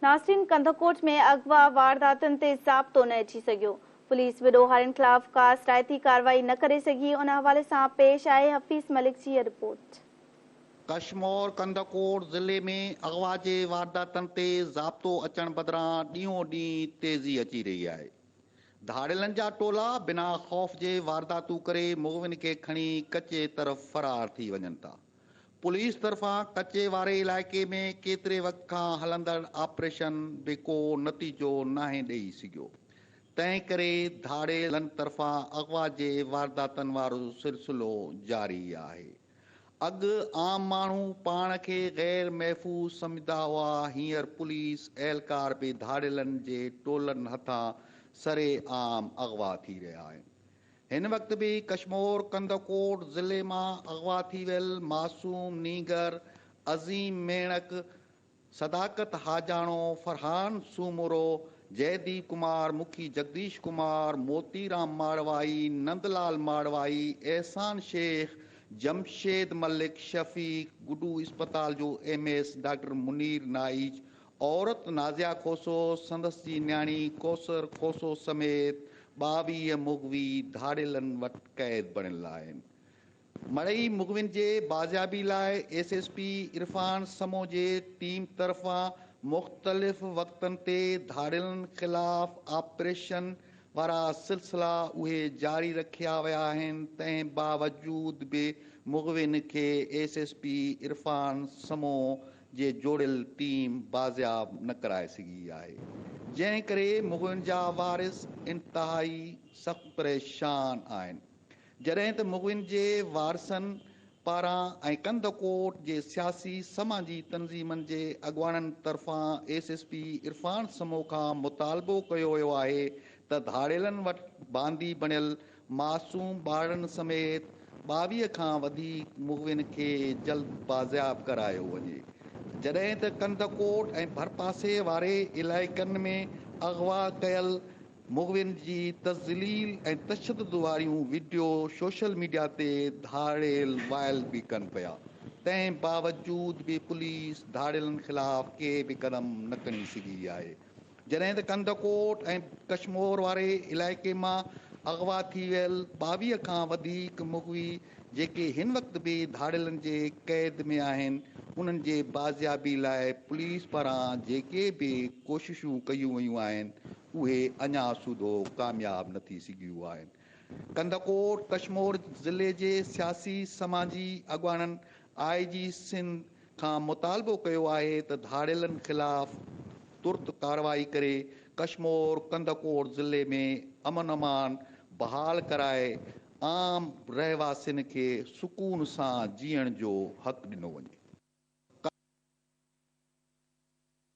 ناظرين ڪنڌڪوٽ ۾ اغوا وارداتن تي ضابطو نه اچي سگهيو، پوليس به ڏوهارين خلاف ڪا اثرائتي ڪارروائي نه ڪري سگهي، ان حوالي سان پيش آهي حفيظ ملڪ جي هيء رپورٽ. ڪشمور ڪنڌڪوٽ ضلعي ۾ اغوا جي وارداتن تي ضابطو اچڻ بدران ڏينهون ڏينهن تيزي اچي رهي آهي. ڌاڙيلن جا ٽولا بنا خوف جي وارداتون ڪري مغوين کي کڻي ڪچي طرف فرار ٿي وڃن ٿا. پوليس طرفان ڪچي واري علائقي ۾ ڪيتري وقت کان هلندڙ آپريشن به ڪو نتيجو ناهي ڏئي سگهيو، تنهن ڪري ڌاڙيلن طرفان اغوا جي وارداتن وارو سلسلو جاري آهي. اڳ عام ماڻهو پاڻ کي غير محفوظ سمجهندا هئا، هينئر پوليس اهلڪار به ڌاڙيلن جي ٽولن هٿان سري عام اغوا ٿي رهيا آهن. هن وقت به ڪشمور ڪنڌڪوٽ ضلعي مان اغوا ٿي ويل معصوم نينگر عظيم ميڻڪ، صداقت حاجاڻو، فرحان سومرو، جئديپ ڪمار، مکي جگديش ڪمار، موتي رام ماڙوائي، نند لال ماڙوائي، احسان شيخ، جمشيد ملڪ، شفيق، گڊو اسپتال جو M S doctor Munir Naich, عورت نازيا کوسو، سندس جي نياڻي ڪوثر کوسو سميت 22 مغوي ڌاڙيلن وٽ قيد بڻيل آهن. مڙئي مغوين جي بازيابي لاء S S P Irfan Samoon جي ٽيم طرفان مختلف وقتن تي ڌاڙيلن خلاف آپريشن وارا سلسلا اهي جاري رکيا ويا آهن تنهن باوجود به مغوين کي S S P Irfan Samoon جي جوڙيل ٽيم بازياب نه ڪرائي سگهي آهي، جنهن ڪري مغوين جا وارث انتهائي سخت پريشان آهن، جڏهن ته مغوين جي وارثن پاران ۽ ڪنڌڪوٽ جي سياسي سماجي تنظيمن جي اڳواڻن طرفان S S P Irfan Samoon کان مطالبو ڪيو ويو آهي ته ڌاڙيلن وٽ باندي بڻيل معصوم ٻارڙن سميت 22 کان وڌيڪ مغوين کي جلد بازياب ڪرايو وڃي، جڏهن ته ڪنڌڪوٽ ۽ ڀرپاسي واري علائقن ۾ اغوا ڪيل مغوين جي تذليل ۽ تشدد واريون وڊيو سوشل ميڊيا تي ڌاڙيل وائرل به ڪن پيا، تنهن باوجود به پوليس ڌاڙيلن خلاف ڪي به قدم نه کڻي سگهي آهي. جڏهن ته ڪنڌڪوٽ ۽ ڪشمور واري علائقي مان اغوا ٿي ويل 22 کان وڌيڪ مغوي جيڪي هن وقت به ڌاڙيلن جي قيد ۾ آهن انهن جي بازيابي لاء پوليس پاران جيڪي به ڪوششون ڪيون ويون آهن اهي اڃا سوڌو ڪامياب نه ٿي سگهيون آهن. ڪنڌڪوٽ ڪشمور ضلعي جي سياسي سماجي اڳواڻن آء جي سنڌ کان مطالبو ڪيو آهي ته ڌاڙيلن خلاف ترت ڪارروائي ڪري ڪشمور ڪنڌڪوٽ ضلعي ۾ امن امان بحال ڪرائي عام رهواسين کي سڪون سان جيئڻ جو حق ڏنو وڃي.